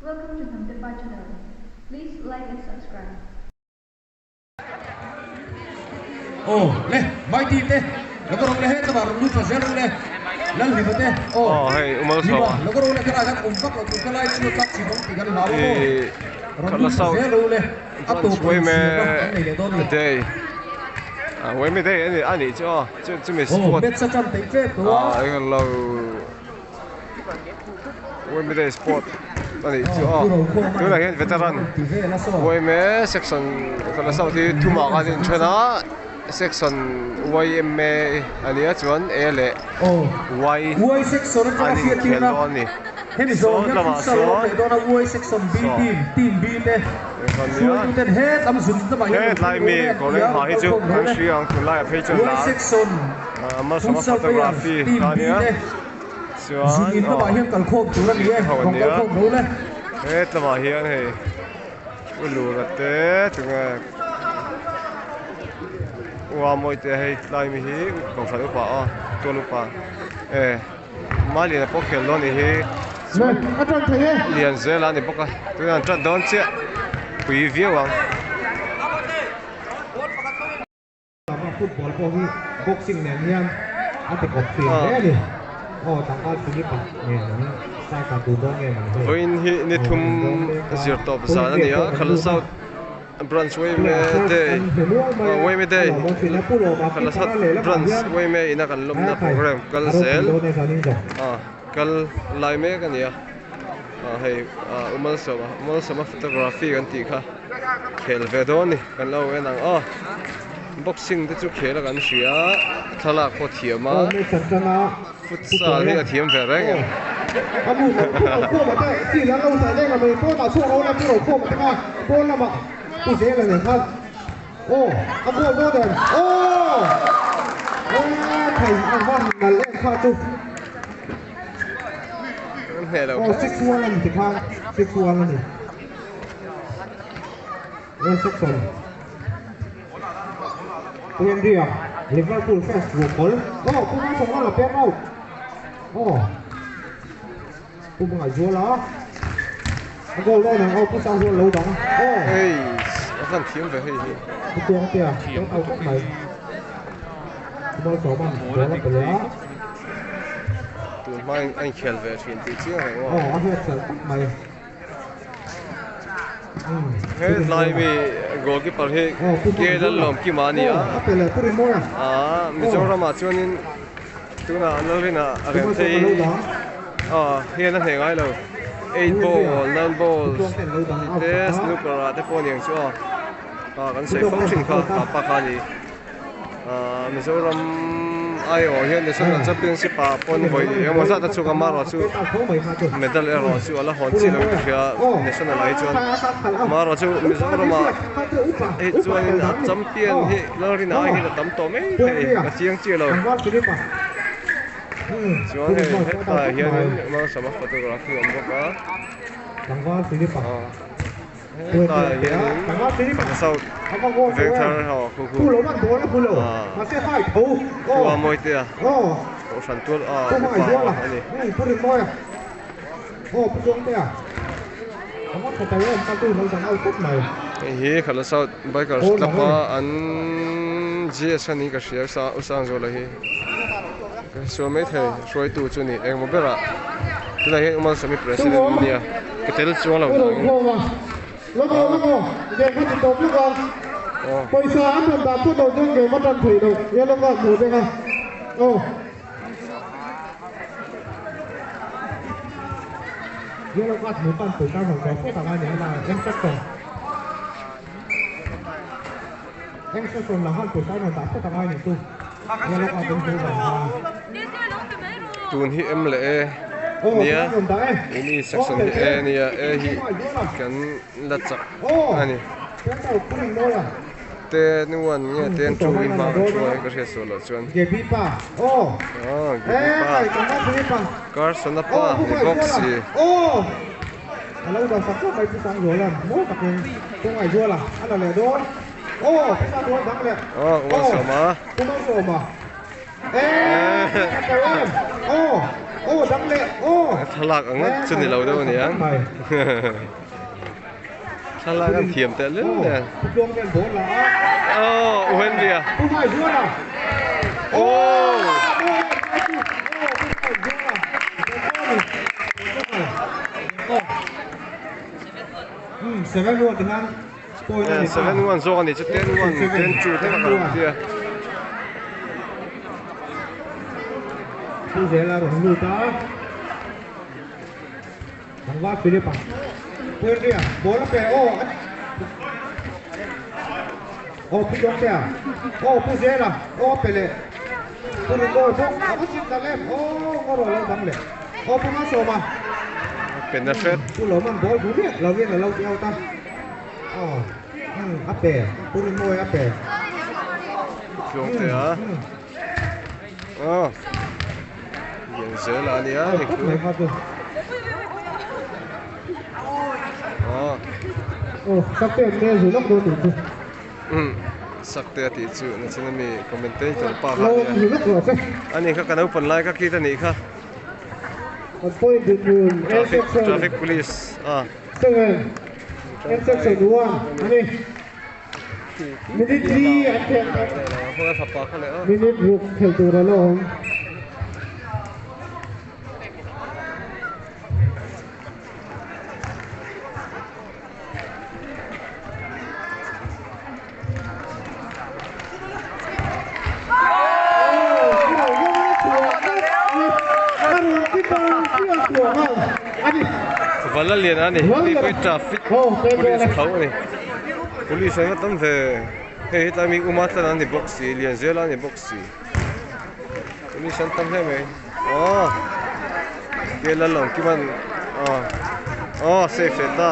Welcome to Hnamtepa channel. Please like and subscribe. Aw le Mighty te lo ka rawng le hetlama rawn lut tha zel rawh le Lalhlima te aw Aw hei umal Hlima sawma. lo ka rawng le helai hian awm vak lo tur ka lai chu tlak chim awm tih kan hlau a maw I rawn khala lut tha south zel rawh le a branch tawp rawn Wayme chhiarna kan nei leh dawn a ni. Day ah Wayme Day ani anih chu aw chu chumi Aw sport match a tan peih tlem tawh a. ah englo Wayme Sport a nih chu aw tunah hian veteran yma section kala south hi thumah khan a inthen a section yma a nia chuan a leh y an inkhel dawn a ni sawn lamah sawn saw hetlai mi kawr eng ha hi chu kan hria ang tunlaiah phei chuan lar malsawma photography kha a nia. Chuan aw ho an nia hetlamah hian hei u lura te tunge ua mawi te hei tlai mi hi kohhran upa aw tual upa e maliana pawh khel dawn anih hi lian zel a ni bawk a tunah an tat dawn chiah pui viau ang. Football pawh hi boxing nen hian a ti kawp thin hle a ni. Aw tlangval Philip-a nen an striker tur dawn nge man hei. Vawiin hi ni thum zir tawp zan a ni a, Khala South Branch Wayme Day Wayme Day Khala South Branch Wayme ina kan lawmna program kal zel kal lai mek a ni a. Hei Umalsawma Umalsawma photography kan tih kha khel ve dawn a ni kan lo en ang aw boxing te chu khel a kan hria thlalak pawh a thiam a futsal hi a thiam ve reng em. Hneh lo Aw 6-1 a ni tikhan 6-1 a ni A section Pu Henry a Liverpool fans ruh kawl aw Pu Malsawmna la pem out aw Pu Mangaihzuala a goal dawn ang aw Pu Sangzuala lo dang aw Hei a van thiam ve hei hi Pu Tluangtea pem out vek mai Pu Malsawma'n ball a pe leh a. Tun hmain a inkhel ve thin tih chiang reng aw. Aw a hriat fel tak mai. He tlai mi goalkeeper hi K Lallawmkima a ni a. Aa Mizoramah chuanin tunah Lalrina a rem thei aw hian a hneh ngai lo. Eight ball, nine ball te snooker ah te pawh a ni ang chu aw. Aa kan sawi fo thin kha pa pa kha a ni. Ahh Mizoram aiawh hian National Championship ah pawn vawi engemaw zat a chhuk a amaherawh chu medal erawh chu a la hawn chiah lo in ka hria National ah hi chuan amaherawh chu Mizoram ah hei chuanin a champion hi Lalrina ai hian a tam tawh mai thei a chiang chiah lo chuan hei hetlaiah hianin Malsawma photography a awm bawk a. Hetlaiah hianin Khalsa Vengthar ho khu khu khua Mawitea Kohhran tual a upa ho a ni. Hei hi Khalsa South Bikers Club a an GS a niin ka hria u Sangzuala hi ka hre maithei hruaitu chu a ni engmaw berah. Tunah hian Umalsawmi President a nia, ka tel chuang lo nangin. Tun hi em leh e nia ini section hi e nia e hi kan la chak a ni ten one nge ten two in hma kan hruai ka hriat sual loh chuan aw Gaby pa Carson a pa ni bawk si. Aw Umalsawma. Thlalak ang ngawt chu ni lo deuh a ni ang. Thlalak an thiam teh lel nen. Aw U Henry a. Aw. 7-1 zawk a ni chu 10-1 10-2 te kha ka lo tia. Thu zel a rawn lut a. Tlangval Philip a. Pu Henry-a ball a pe aw. Aw Pu Tluangtea aw Pu Zela aw a pe leh. Pu Ringawi bawk a va chin ta lem aw ngaw rawh lo dang leh. Aw Pu Malsawma. Pen a hret. Pu Lawman ball bu miah lovin a lo ti out a. Aw a pe Pu Ringawi a pe. Tluangtea. Aw lian zel a nia hei chu aw umm sakte a tih chu nachin ami commentator pa kha ania ani kha ka naupang lai ka kit anih kha traffic traffic police a. Minute li an khelh minute ruk khelh tur a la awm. Vala lian a ni hei pawh hi traffic police tho a ni police an va tam ve hei hetlai mi uma tlan an ni bawk si lian zel a ni bawk si police an tam hle mai aw ke lal lo kim an aw aw safe leh ta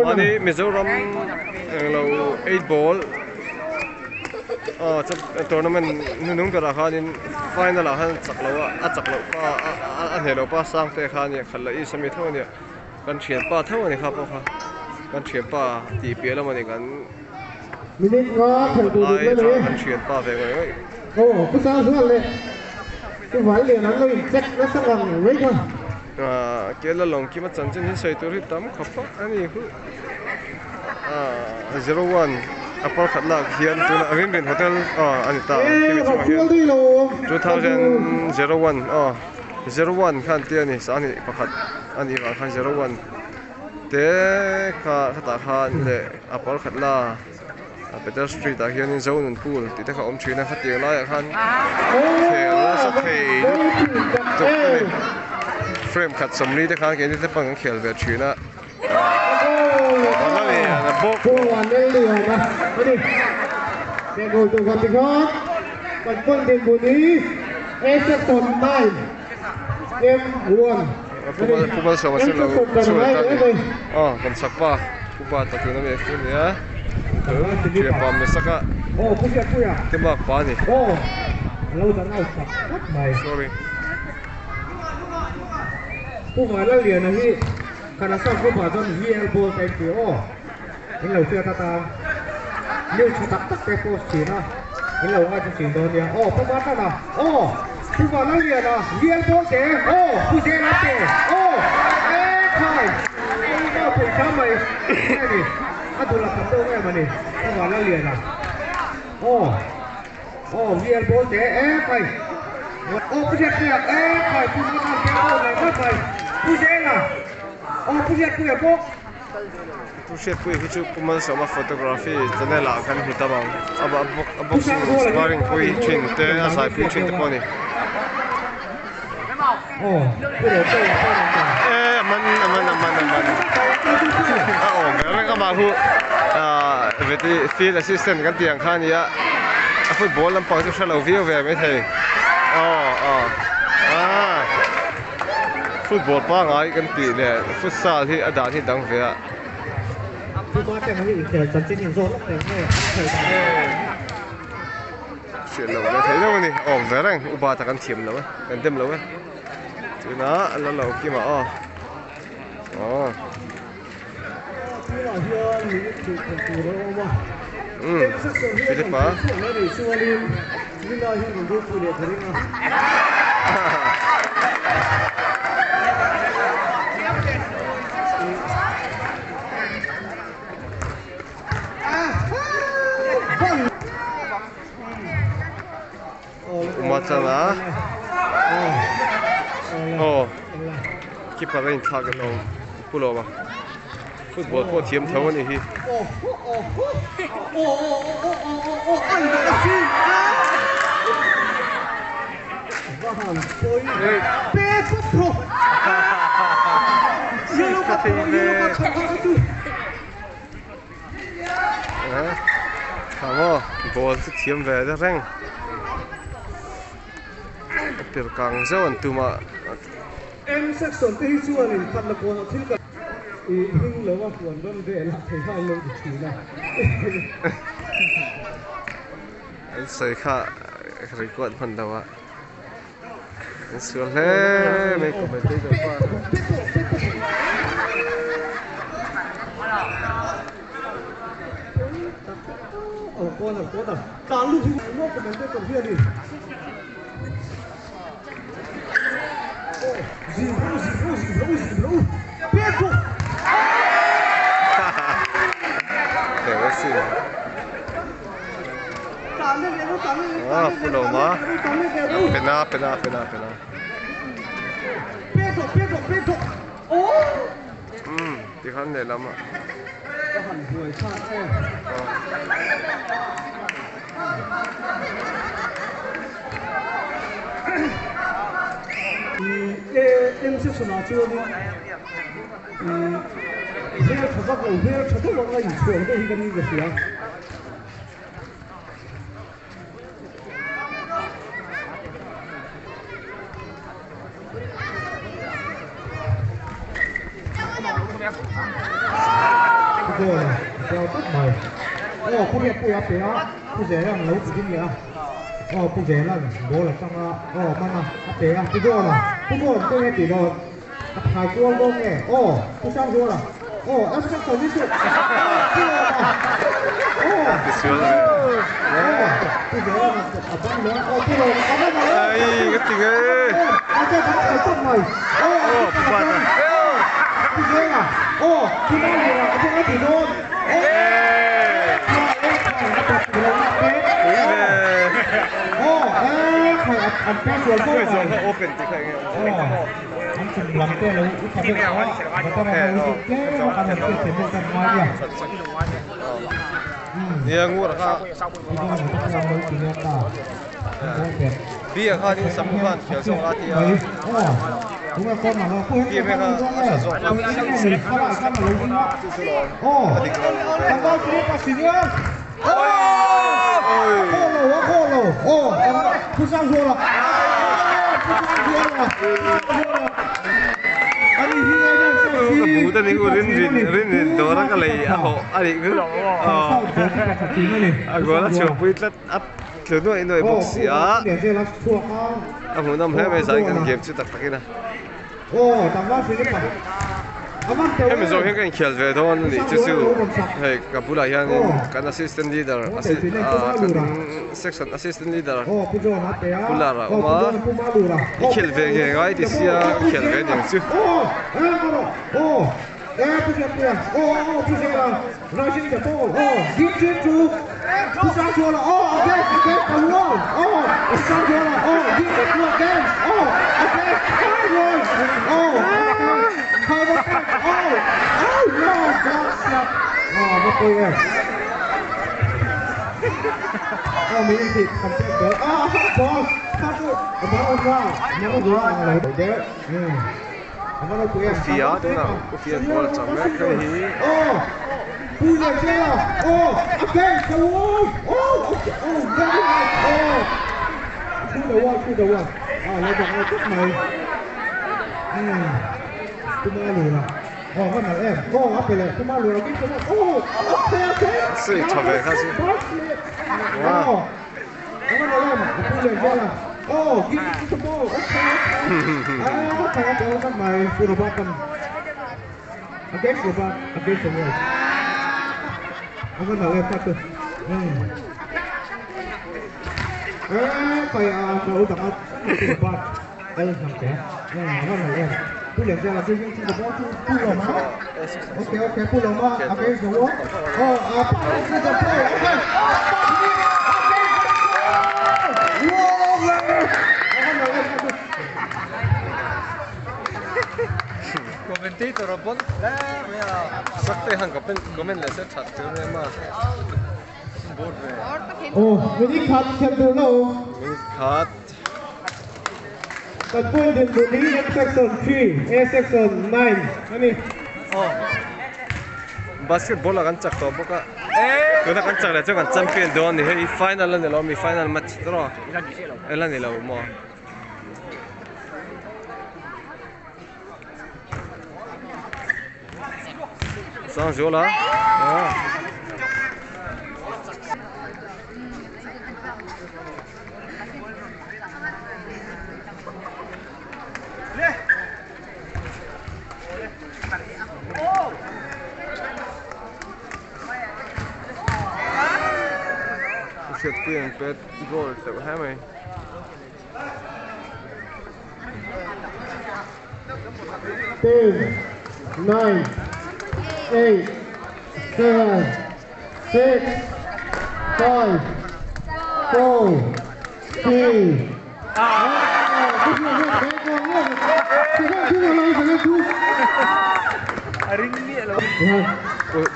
mahni Mizoram englo eight ball. Aw chuan tournament hnuhnung berah khanin final ah khan chak loh a a chak loh pa a hneh loh pa sang te kha ania khalh leh is ami tho ania kan thianpa tho ani kha pawh kha kan thianpa tih piah lam ani kan lai atang kan thianpa ve ngawih ngawih. Aaa Kerala lawngkima chanchin hi sawi tur hi tam khawp a ani hu. Aaa 01 a par khat lak hian tunah Rinrin hotel aw a ni ta khimi chungah hian 2001 aw 01 khan tia a ni sahni pakhat a nih vang khan 01 te kha khatah khan leh a par khat la Peter street ah hianin Zonun pool tih te kha a awm thin a khatiang laiah khan khel nasa thei lutuk a ni frame khat sawmli te khan keini te pang an khel ve thin a. Kanasa group ah chuan VL ball ka inti aw in lo hriat atan news tha tak tak te post thin a in lo ngaithla thin dawn nia aw Pu Matana aw Pu Vanlalliana VL ball te aw Pu Zela te aw e khai Pu pawisa mai nge ni a duh la tam deuh em a ni Pu Vanlalliana aw aw VL ball te e khai aw Pu Hriatpuia e khai Pu Matana te aw ngai ngawt mai Pu Zela aw Pu Hriatpuia bawk. Pu Hriatpuia hi chu Pu Malsawma photography channel ah kan hmu tam ang a boxing sparring pui thin te a zai pui thin te pawh a ni. E a man a man a man a man a awm ve reng amah hu veti field assistant kan tih ang kha a nia a football lampang chu hre lo viau ve maithei aw aw ah football pangai kan tih leh futsal hi a dan hi dang ve a. Hriat loh ve theih deuh a ni a awm ve reng upa tak an thiam lo e kan dem lo e tunah a la lo kim a aw aw umm Philip a. Nila hian rawn ropui leh ka ring a. Uma chuan a aw keeper a inthlak emaw pu lo a football pawh thiam tho a nih hi. Tha maw ball chu thiam ve deuh reng a pir kang zeuh an tum a. M section te hi chuanin phatna kawnah thil kan i hming lo a huan ram velah thei kha an lo ti thin a. An sawi kha record hman lo a an sual hle mai commentator pa. Ah, pu lo ma. Pena, pena, pena, pena. Umm, tikhan lehlam ah. M section ah chuanin hmel tha vak lo hmel tha deuh anga inchhuang deuh hi ka ni ka hria. Goal a kual tawp mai. Aw Pu Riatpuia a pe a, Pu Zela'n lo ti ding leh a. Aw Pu Zela'n ball a chang a, aw man a, a pe a, Pu Goal a, Pu Goal te nge tih dawn? A phai kual dawn nge? Aw Pu Sangzuala, aw Esther Sawmi chu, aw Pu Lawma, aw aw Pu Zela'n a bang leh a, aw Pu Lawma a man a le, Ai ka ti nge. A che a phai tawp mai, aw Aw Pu Bata. Pu Zela, aw Pu Maliana a bang a ti dawn, aw Pui ve. Aw e khai an pe sual fo mai. Open ti kha enge awm. An chung lam te lo upa deuh a, veteran ho hi chu tlem a kan han hriat thiam deuh tan ngai nia. Nia ngur kha. Bia khan in sam khan khial zawk a ti a. Bia me kha a tha zawk a. Chu chu lawm. A dik lo. Ka hmu ta ni u rin rin rin rin dawr a ka lei a hawh a nih chu a goal a chhuahpui tlat a tlu nuaih nuaih bawk si a a hmuhnawm hle mai zan kan game chu tak tak in a. Hemi zawng hian ka inkhial ve dawn a nih chu chu hei ka bulah hianin kan assistant leader kan section assistant leader bulah a awm a i khelh ve nge ngai ti sia ka khelh ve aniang chu. Ufia tunah Ufia goal chak mek hei hi. Sui tha ve kha chu. Eh, kaya lo dang a bat el nam te. Eh, va em. Pu Lian Zela giving to the ball to Pu Loma. Okay, okay, Pu Loma against the wall. Oh, pass to the play. Okay. Commentator a bon sak te han comment comment le se that chu ne ma board ve Oh, minute khat khem tur lo. Minute khat. Kan point din bu ni M section 3, A section 9. Ani. Oh. Basketball kan chak to boka. Tuna kan chak le chu kan champion don ni hei final ani lo mi final match tro. Ela ni lo mo. Sang Zola. Ah. Shit puyang pet goal teuh ha mai. 10, 9, 8, 7, 6, 5, 4, 3.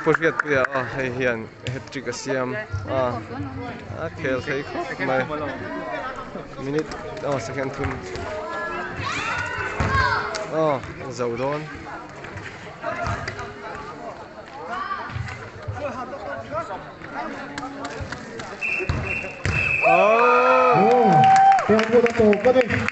Pu riat puya a hei hian hat trick a siam a a khel thei khawp mai minute oh second thum oh zo dawn oh Oh, kaya mo na to. Kani.